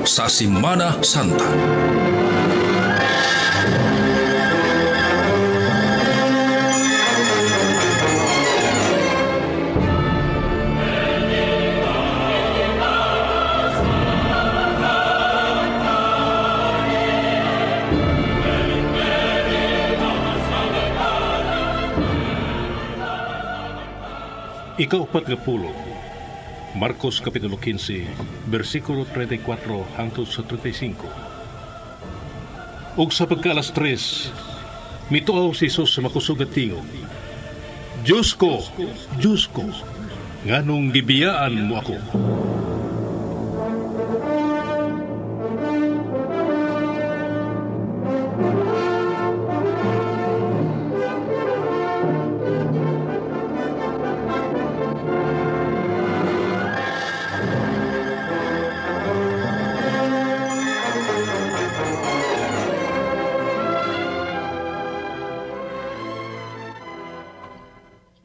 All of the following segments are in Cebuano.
Sa Semana Santa. Ikaupat nga pulong, Marcos Kapitulo 15, versikulo 34 hangtod sa 35. Ug sa pagka alas 3, mituaw si Jesus sa makusog nga tingog. Diyos ko, Diyos ko, nganong gibiyaan mo ako?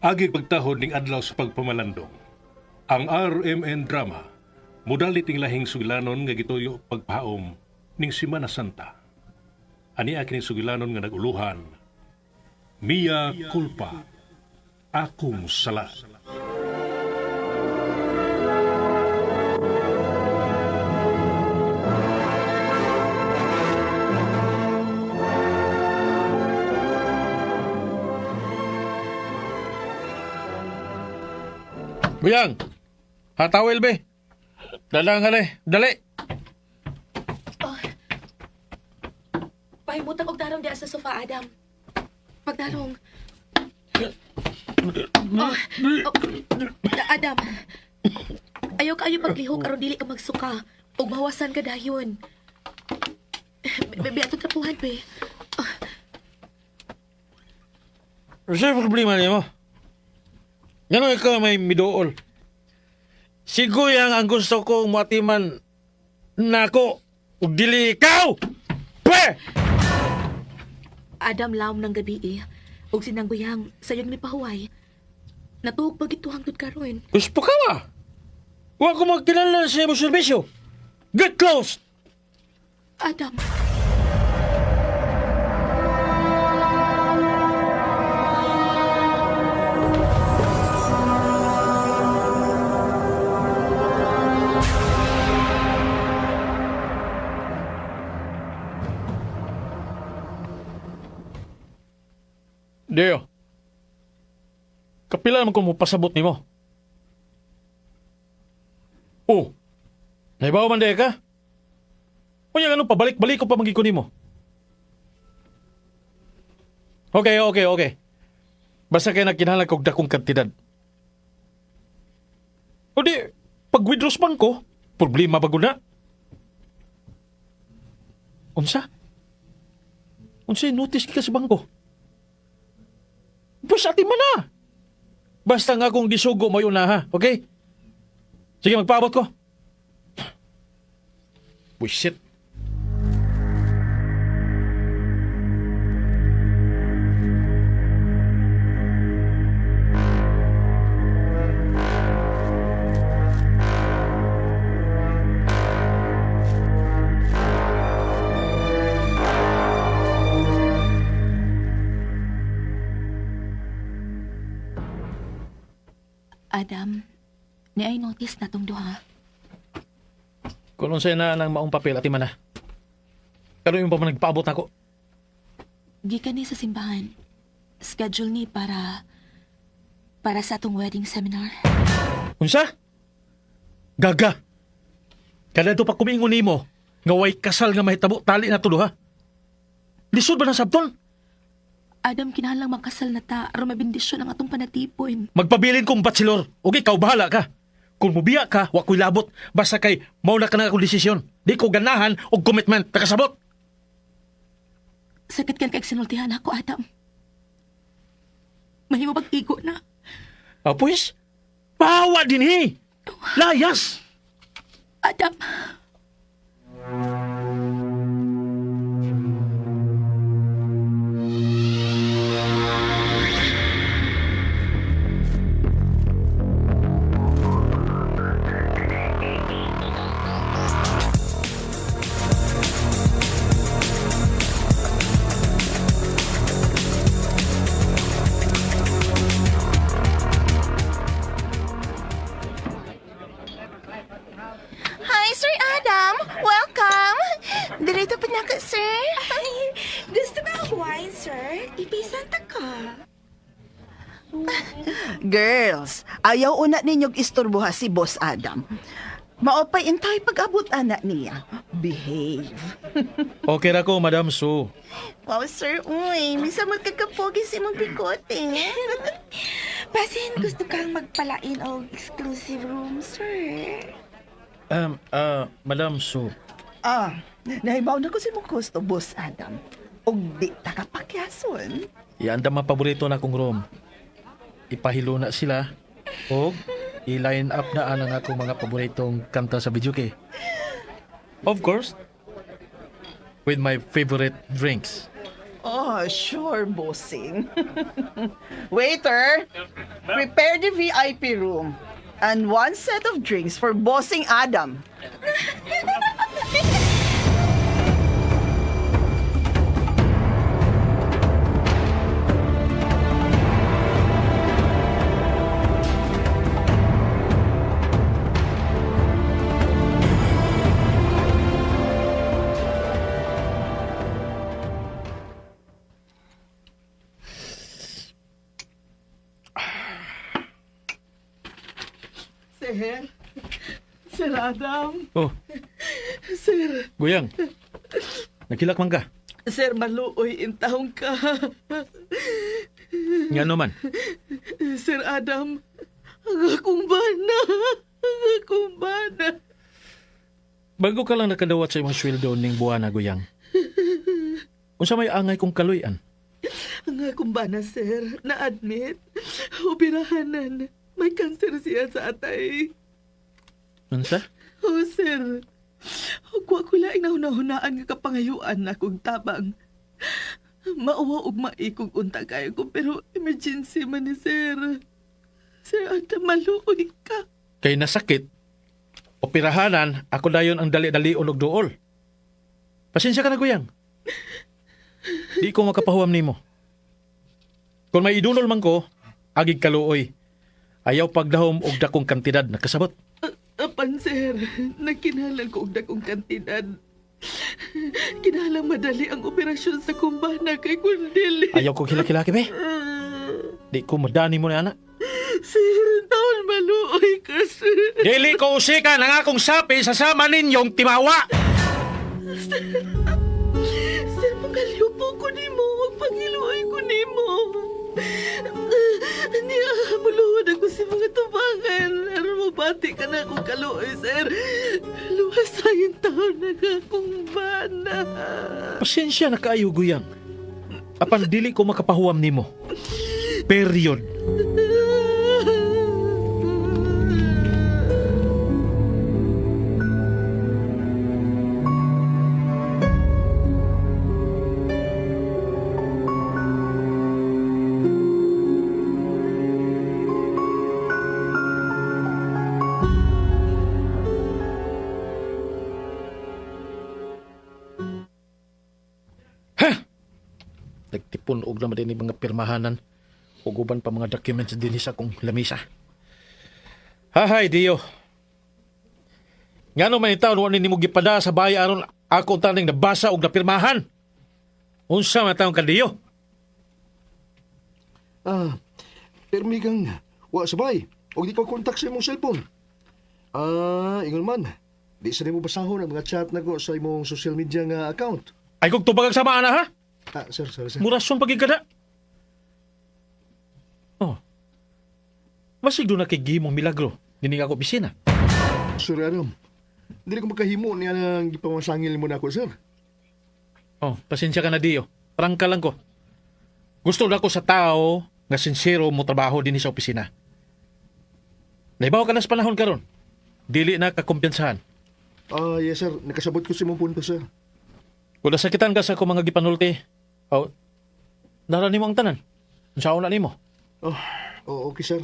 Agi pagtahod ning adlaw sa pagpamalandong. Ang RMN Drama, mudalit ning lahing sugilanon nga gituyo pagpaom ning Simana Santa. Ani kini sugilanon nga naguluhan, Mia culpa, akong sala. Buyang! Hatawil be! Dala nga le, dali! Oh. Pahimutang og darong diya sa sofa, Adam. Pagdarong. Oh, oh, Adam. Ayaw kaayo paglihok aron dili ka magsuka ug mahawasan ka dayon. Be, atong trapuhan be. Sa'yo problema niyo mo. Ngano ikaw may midool? Si Guyang ang gusto kong matiman nako ug dili ikaw! Pwe! Adam laom ng gabi eh. Ug sinangguyang sayong ni pahuway. Natuog pag ito hangtod karon. Gusto ka ba? Huwag ko magkinala sa imong serbisyo. Get close! Adam. Deo. Kapila naman ko mo pasabot nimo. Oh. Naibaw man di ka? Unya ganun pabalik-balik ko pa magiko nimo. Okay, okay, okay. Basta kay nagkinahanglan kog dakong kantidad. O di, pag withdraw sa bangko, problema ba gud na? Unsa? Unsa yung notice ka sa bangko? Basta ati man na. Basta nga kung gisugo mo yun na ha, okay? Sige, magpaabot ko. Bullshit. Adam, ni ay notice na tong duha. Kung unsay na nang maong papel, ati man na. Pero yung pa man nagpaabot nako. Gikan ni sa simbahan. Schedule ni para sa atong wedding seminar. Unsa? Gaga. Kada to pa kumingon nimo nga way kasal nga mahitabo tali na tulo ha. Lisod ba na sabton? Adam, kinahanglang makasal na ta aron mabendisyon ang atong panatipon. Magpabilin kong bachelor. Okay, ikaw bahala ka. Kung mubiya ka, wa ko'y labot. Basta kay mao na ka na akong desisyon. Di ko ganahan og commitment. Nakasabot. Sakit kan kay sinultihan ako, Adam. Mahimo pag-igo na. Ah, pues, pawa din he. Layas. Adam. Direto pa na ka, sir. Gusto ba ang wine, sir? Ipisan ta ka. Girls, ayaw una ninyog isturbuha si Boss Adam. Maopay intay pag-abot ana niya. Behave. Okay ra ko, Madam Sue. Wow, sir, uy, misa magkakapogi si mong bikote. Basin gusto kang magpalain og exclusive room, sir. Madam Sue. Ah, nahibaw na ko si mong gusto, Boss Adam. Og di ta kapakyason. Ianda mga paborito na akong room. Ipahilo na sila. O i-line up na ang akong mga paboritong kanta sa video kay. Of course, with my favorite drinks. Oh, sure, bossing. Waiter, prepare the VIP room and one set of drinks for Bossing Adam. Sir? Sir Adam? Oh, Sir, Guyang. Nakilak man ka. Sir, maluoy intahong ka. Nga naman. Sir Adam, ang akong bana. Ang akong bana. Bago ka lang nakadawat sa imong sweldo ning buwana, Guyang. Unsa may angay kong kaluyan? Ang akong bana, sir, na-admit. Operahanan. May kanser siya sa atay. Unsa? Oh, sir. Wa ko laing nahunahunaan nga kapangayuan na kong tabang. Mauwa og maikog unta kayo ko pero emergency man ni sir. Sir, anta maluoy ka. Kay nasakit, operahanan, ako dayon ang dali-dali og duol. Pasensya ka na, Guyang. Di ko makapahuam nimo. Kung may idunol man ko, agig kaluoy. Ayaw pagdahom og dakong kantidad na kasabot. Apan, sir, nagkinahanglan ko og dakong kantidad. Kinahanglan madali ang operasyon sa kumbana kay kundili. Ayaw ko kilakilaki, be. Di ko madani mo na, anak. Sir, taon maluoy ka, sir. Dili ko usikan ang akong sapi sa sama ninyong timawa. Sir, pangaliw ko nimo. Huwag pangiluoy ko nimo. Niya, muluhod ako sa mga tubangan. Aron mabati ka na akong kaluoy, sir. Luwas tayong taon na akong bana. Pasensya na kaayo, Guyang. Apan dili ko makapahuam nimo. Period. Nagtipon og naman din mga pirmahanan ug uban pa mga documents dinhi sa akong lamisa. Hahay, Dio. Ngano man itaw wa nimo gipada sa bahay aron ako taning nabasa og napirmahan. Unsa man taong ka Dio? Ah, permi kang wa sabay. Og di ko kontak sa imong cellphone. Ah, ingon man. Di sa nimo basahon ang mga chat nako sa imong social media nga account. Ay kog tubag ang sama ana ha. Ah, sir, sorry, sir. Murason pagid kada. Oh. Masig do na kay gimong milagro dinhi ako opisina. Sir Adam, dili ko makahimo niya ang gipamasangil mo nako, sir. Oh, pasensya ka na Dio. Prangka lang ko. Gusto na ko sa tao nga sinsero mo trabaho dinhi sa opisina. Naibaw ka na sa panahon karon. Dili na kakumpiyansahan. Ah, yes, sir. Nakasabot ko sa imong punto, sir. Kung nasakitan ka sa akong mga gipanulti, oh, nara nimo ang tanan. Unsaon na nimo? Oh, oh, okay, sir.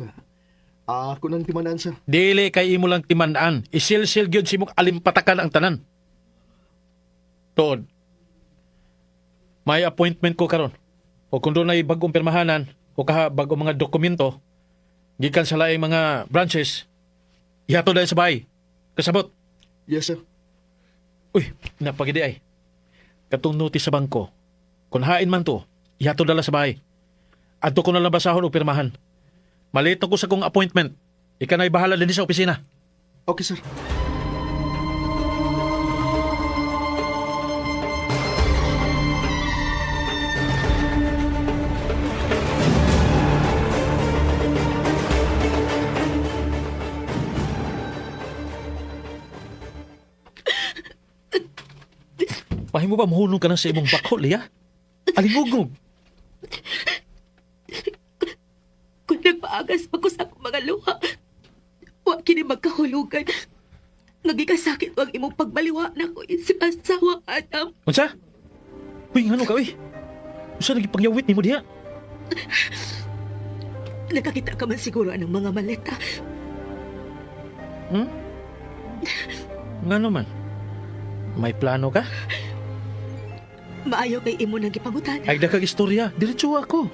Ah, ako nang timanaan, sir. Dili kay imo lang timan-an. Isilsil gyud si mong alimpatakan ang tanan. Tuod. May appointment ko karon. O kung doon ay bagong pirmahanan o kaha bagong mga dokumento gikan sa laing mga branches, ihato dahil sa bahay. Kasabot. Yes, sir. Uy, napagidi ay. Katong notice sa bangko. Kung hain man to, ihatod dala sa bahay. Adto ko na lang basahon o pirmahan. Maliit na ko sa kong appointment. Ika na'y bahala din sa opisina. Okay, sir. Pahimo ba muhunong ka na sa imong bako, Lia? Alingugong. Kung nagpaagas pa ko sa akong mga luha, wa kini magkahulugan. Nagikasakit ko ang imong pagbaliwa na ko isip asawa, Adam. Unsa? Uy, ngano ka, uy? Unsa lagi pangyawit nimo diha? Nakakita ka man siguro anang mga maleta. Ngano man? May plano ka? Maayo kay imo nang gipangutan. Ay dakag istorya, diretso ako.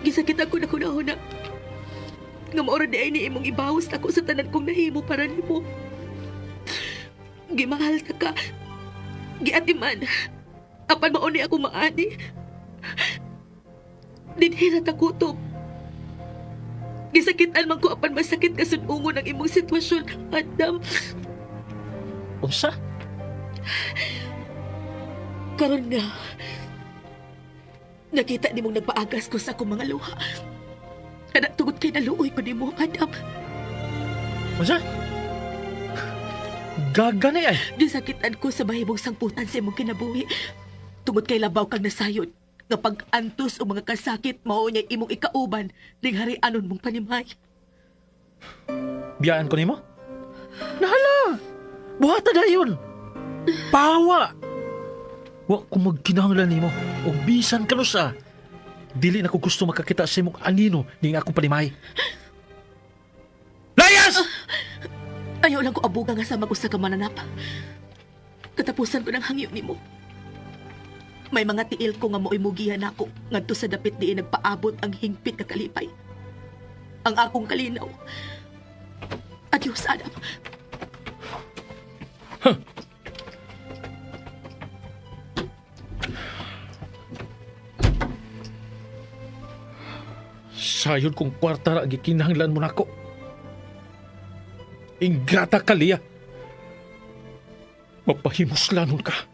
Gisakit ako na kunahuna. Nga maura di ay ni imong ibawas ako sa tanan kong nahimo para nimo. Gimahal ta ka. Giatiman. Apan mao ni ako maani. Dinhira ta kutob. Gisakitan man ko apan masakit kasunungon ang imong sitwasyon, Adam. Unsa? Karon nga, nakita nimong nagpaagas ko sa akong mga luha. Kana tungod kay naluoy ko nimo, Adam. Unsa? Gaga na ay. Gisakitan ko sa mahimong sangputan sa imong kinabuhi. Tungod kay labaw kang nasayod, nga pag-antos o mga kasakit mao niya imong ikauban ning harianon mong panimay. Biyaan ko nimo? Nahala! Buhata dayon! Pawa! Wa ko magkinahanglan nimo og bisan kanusa. Dili na ko gusto makakita sa imong anino ning akong panimay. Layas! Ayaw lang ko abuga nga sa mag-usa ka mananap. Katapusan ko ng hangyo nimo. May mga tiil ko nga mo'y mugihan nako ngadto sa dapit diin nagpaabot ang hingpit nga kalipay. Ang akong kalinaw. Adios, Adam. Sayod kong kwarta ra gikinahanglan mo nako. Ingrata ka, Lia. Mapahimuslanon ka.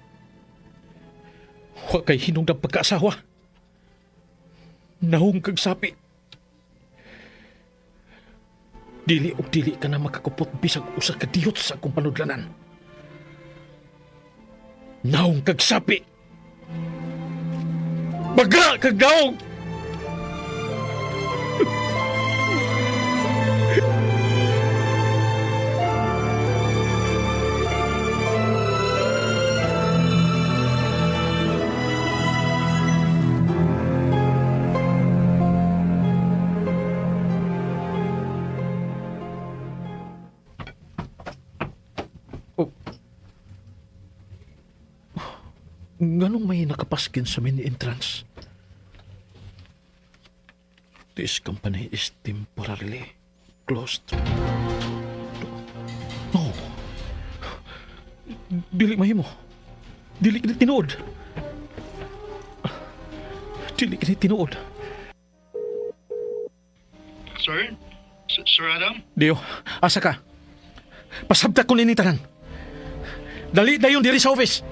Wa kay hinungdang pagkaasawa. Nahong kag sapi. Dili og dili ka na makakupot bisag usa ka diyot sa akong panudlanan. Nahong kag sapi. Bagra kag daog! Nganong may nakapaskin sa main entrance? This company is temporarily closed. No. Dili mahimo. Dili kini tinuod. Dili kini tinuod. Sir? Sir Adam? Dio, asa ka? Pasabta ko nini tanan. Dali dayon diri sa office.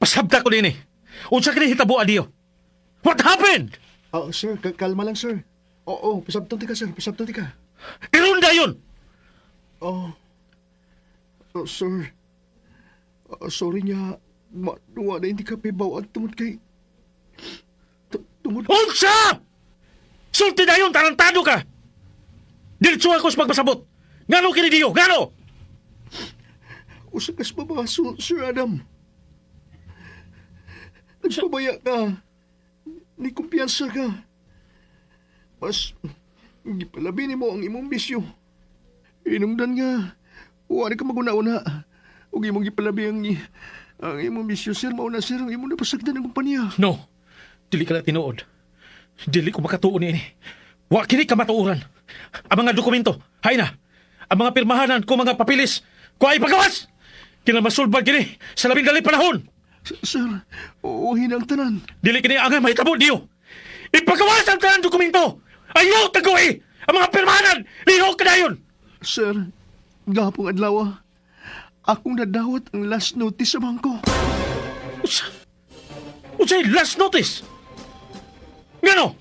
Pasabta ko nini. Unsa kini hitabo adiyo? What happened? Oh, sir, kalma lang, sir. Oo, pasabtan ti ka, sir. Pasabtan ti ka. Karon dayon. Oh. Oh, sir. Oh, sorry niya. Maduwa na hindi ka pibaw at tungod kay... Tungod... Unsa! Sulti dayon tarantado ka. Diretso ako sa pagpasabot. Ngano kini diyo? Ngano? Usa kas babaso, Sir Adam. Nagpabaya ka. Ni kumpiyansa ka. Mas, gipalabi nimo ang imong bisyo. Inumdan nga, wala ka maguna-una. Ug imong gipalabi ang imong bisyo, sir. Mao na, sir, ang imong napasagdan ang kumpanya. No. Dili ka na tinuod. Dili ko makatuon niini. Wa kini ka matuoran. Ang mga dokumento, hay na. Ang mga pirmahanan ko mga papilis, ko ay pagawas. Kinamasulbad kini sa labing dali panahon. Sir, uuhin ang tanan. Dili kini angay mahitabo diyo. Ipagawas ang tanan dokumento. Ayaw tagoy ang mga pirmahanan. Lihok kadayon. Sir, gapong adlaw, akong nadawat ang last notice sa bangko. Unsa? Unsay last notice? Ngano?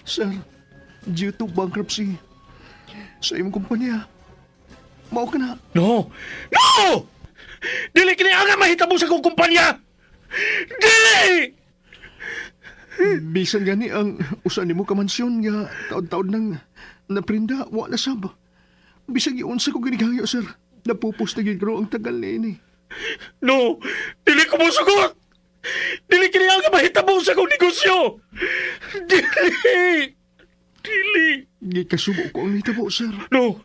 Sir, due to bankruptcy sa imong kumpanya, mao ka na. No! No! Dili kini angay mahitabo sa akong kumpanya. Dili! Bisan gani ang usa nimo ka mansyon nga taod-taod nang naprinda, wa na sab. Bisan giunsa ko ginigayo, sir. Napupos na gid ang tagal niini. No! Dili ko mosugot! Dili kini ang mahitabo sa akong negosyo! Dili! Dili! Gikasubo ko ang nitabo, sir. No!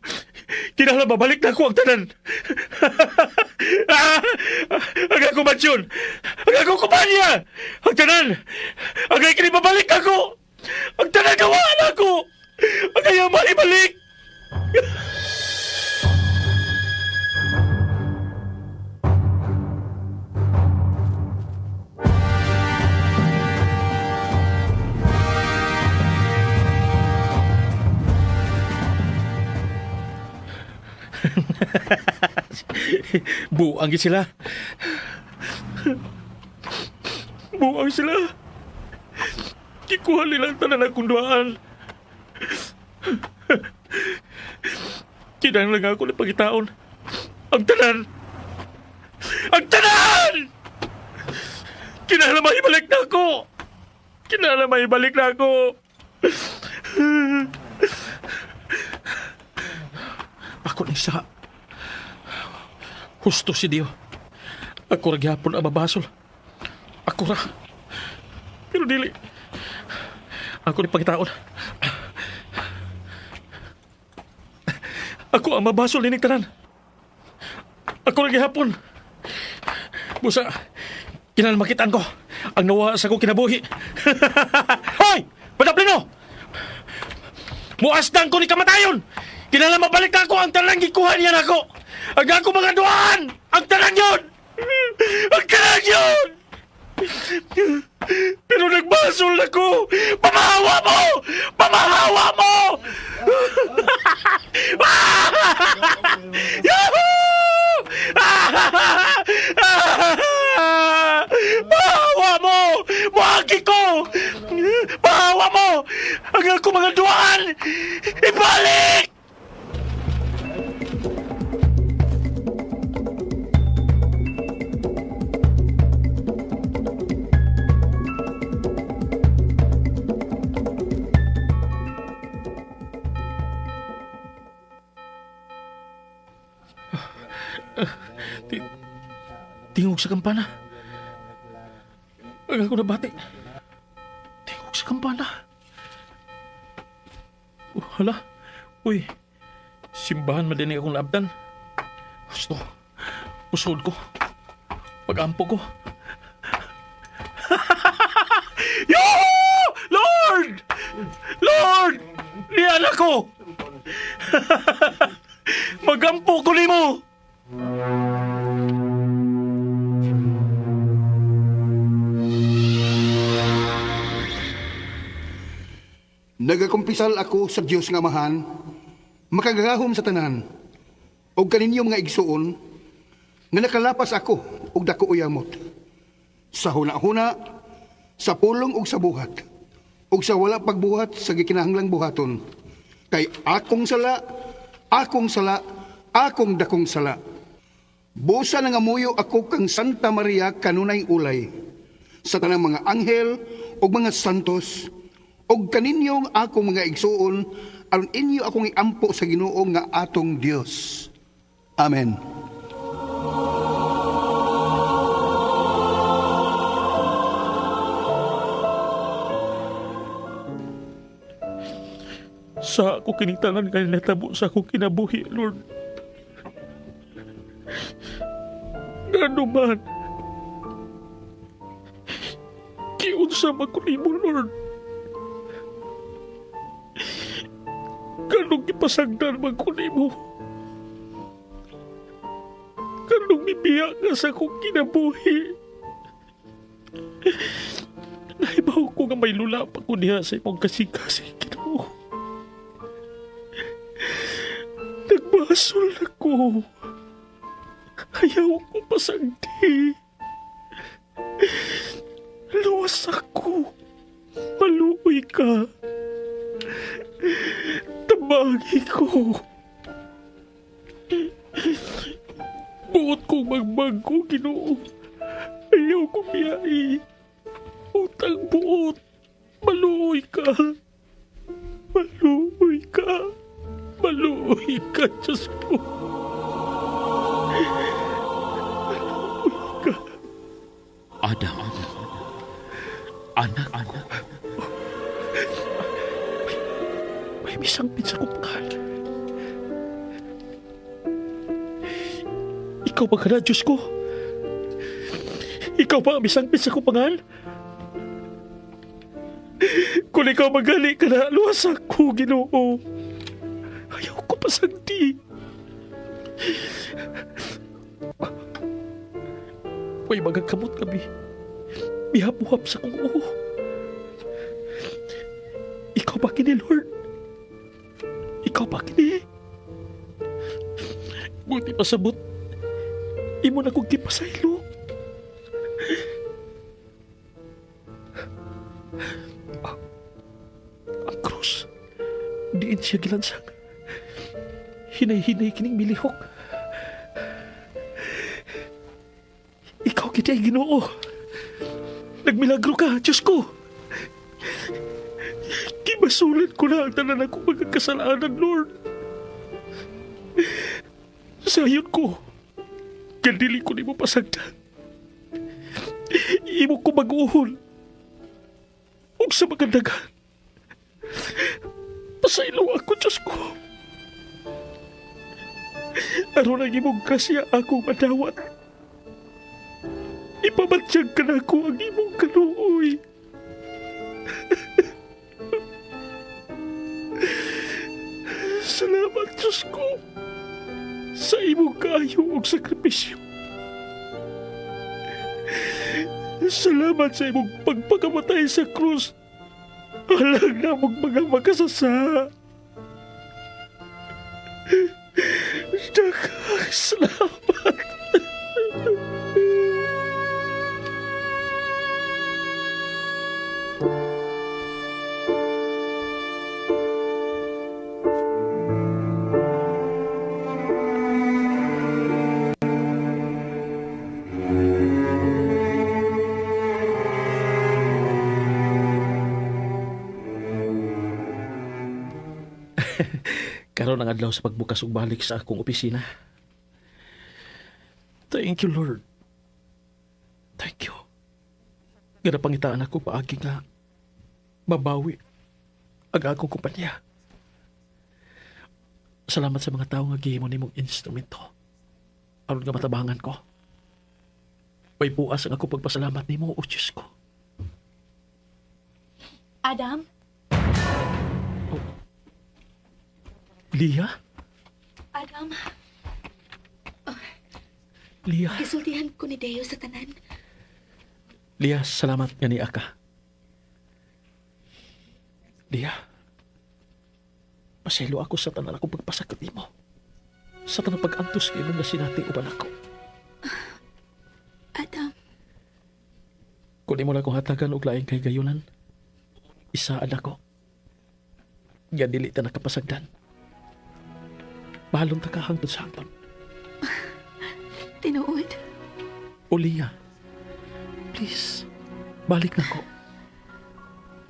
Kinahanglan babalik na ako ang tanan! ah, ang akong mansyon! Ang akong kumpanya! Ang tanan! Ang kini babalik ako! Ang tanan gawaan ako! Ang kaya maibalik! Buang gid sila. Buang sila. Gikuha nila ang tanan akong duaan. Kinahanglan nga ako ng pagitaon. Ang tanan! Ang tanan! Kinahanglan maibalik na ako! Kinahanglan maibalik na ako! Ako na isa. Husto si Dio. Ako ra gihapon ang mabasol. Ako ra. Pero dili. Ako ni pagitaon. Ako ang mabasol nining tanan. Ako ra gihapon. Busa, kinahanglan makitaan ko ang nawa sa akong kinabuhi. Hoy! Padaplino! Muasdan ko ni kamatayon! Kinahanglan mabalik ako ang tanang gikuha niya nako. Ang ako mga duaan! Ang tanang yun! Ang tanang yun! Pero nagbasol ako! Pamahawa mo! Pamahawa mo! Yahoo! Pahawa mo! Muagi ko! Pahawa mo! Ang ako mga duaan! Ibalik! Tingog sa kampana. Ang ako nabati. Tingog sa kampana. Oh, hala. Uy. Simbahan man din akong laabtan. Gusto. Usod ko. Pag-ampo ko. Yo! Lord! Lord! Niyan ako! Magampo ko nimo! Nagakumpisal ako sa Dios nga Amahan, makagagahom sa tanan, og kaninyo mga igsuon, nga nakalapas ako og dako uyamot. Sa huna-huna, sa pulong og sa buhat, og sa wala pagbuhat sa gikinahanglang buhaton. Kay akong sala, akong sala, akong dakong sala. Busa nangamuyo ako kang Santa Maria kanunay ulay sa tanang mga anghel ug mga santos ug kaninyong akong mga igsuon aron inyo akong iampo sa Ginoo nga atong Dios. Amen. Sa ako kinitanan kay natabo sa akong kinabuhi, Lord. Ngano man? Giunsa man ko nimo, Lord? Nganong gipasagdan man ko nimo? Nganong mibiya ka sa akong kinabuhi? Nahibaw ko nga may lula pa ko diha sa imong kasing-kasing, Ginoo. Nagbasol ako. Ayaw ko pasagdi. Luwas ako. Maluoy ka. Tabangi ko. Buot kong magbago, Ginoo. Ayaw ko biyai. Utang buot. Maluoy ka. Maluoy ka. Maluoy ka, Diyos ko. Maluoy ka. Adam, anak, anak. May misangpit sa kong. Ikaw ba ka na, Diyos ko? Ikaw ba ang misangpit sa kong pangal? Kung ikaw magali ka na, luwas ako, Ginoo. Ayaw ko pasagdi. May mga kamot kami. Mihapuhap sa kong uho. Ikaw ba kini, Lord? Ikaw ba kini? Buti pasabot. Imo na kong gipasaylo. Ang krus. Diin siya gilansang. Hinay-hinay kining milihok. Ikaw kiti ay Ginoo. Nagmilagro ka, Diyos ko. Gibasulan ko na ang tanan akong mga kasalanan, Lord. Sayon ko, kandili ko nimo pasagdan. Imo ko mag-uhol. Ug sa magandaghan. Pasaylo ako, Diyos ko. Aron ang imong grasya akong madawat. Ipabatyag ka na ako ang imong kaluoy. Salamat, Diyos ko, sa imong kaayo ug sakripisyo. Salamat sa imong pagpakamatay sa krus. Alang namong mga makasasa. Daghang salamat. Karon ang adlaw sa pagbukas ug balik sa akong opisina. Thank you, Lord. Thank you. Nga napangitaan ako paagi nga mabawi ang akong kumpanya. Salamat sa mga tao nga gihimo nimong instrumento aron nga matabangan ko. May buas ang ako pagpasalamat nimo, o Diyos ko. Adam? Lia? Adam, Lia? gisultihan ko ni Deo sa tanan. Lia, salamat nga niya ka. Lia, pasaylo ako sa tanan akong pagpasakit nimo. Sa tanang pag-antos kay imong nasinati uban ako. Adam, Kung imo na akong hatagan og laing kay gayunan, isaan ako. Nga dili ta nakapasagdan. Mahalong ta ka hangtod sa hangtod. Tinuod. O Lia, please, balik na ko.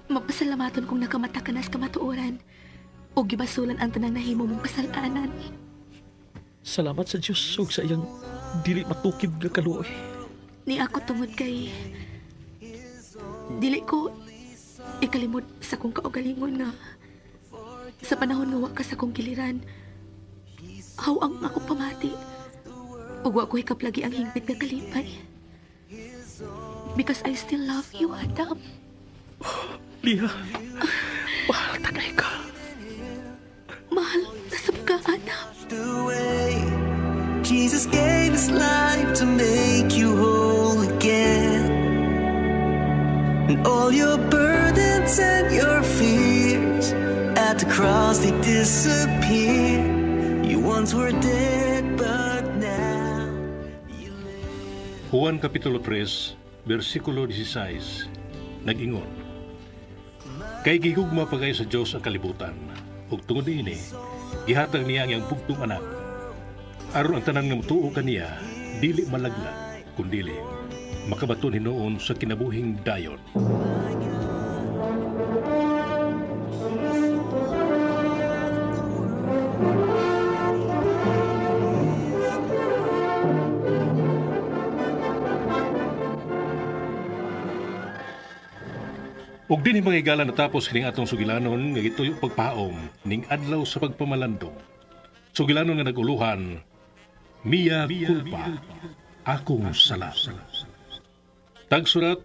Mapasalamaton kung nakamata ka na sa kamatuoran o gibasulan ang tanang nahimo mong kasalanan. Salamat sa Dios ug sa iyang dili matukib nga kaluoy. Ni ako tungod kay dili ko ikalimod sa kong kaugalingon nga sa panahon nga wa ka sa kong giliran, haw ang ako pamati. Ug wa ko hikaplagi ang hingpit nga kalipay. Because I still love you, Adam. Lia, mahal tagay ka. Mahal na sab ka, Adam. The way Jesus gave his life to make you whole again. And all your burdens and your fears at the cross they disappear. You once were dead, but now you live. Juan Kapitulo 3, versikulo 16, nag-ingon, "Kay gihugma pa kayo sa Dios ang kalibutan, ug tungod niini, gihatag niya ang iyang bugtong anak, aron ang tanan nga motuo kaniya dili malaglag, kundili makabaton hinuon sa kinabuhing dayon." Ug dinhi, mga higala, natapos kining atong sugilanon nga gituyo pagpaom ning adlaw sa pagpamalandong. Sugilanon nga naguluhan, Mia Culpa, Akong Sala. Tagsurat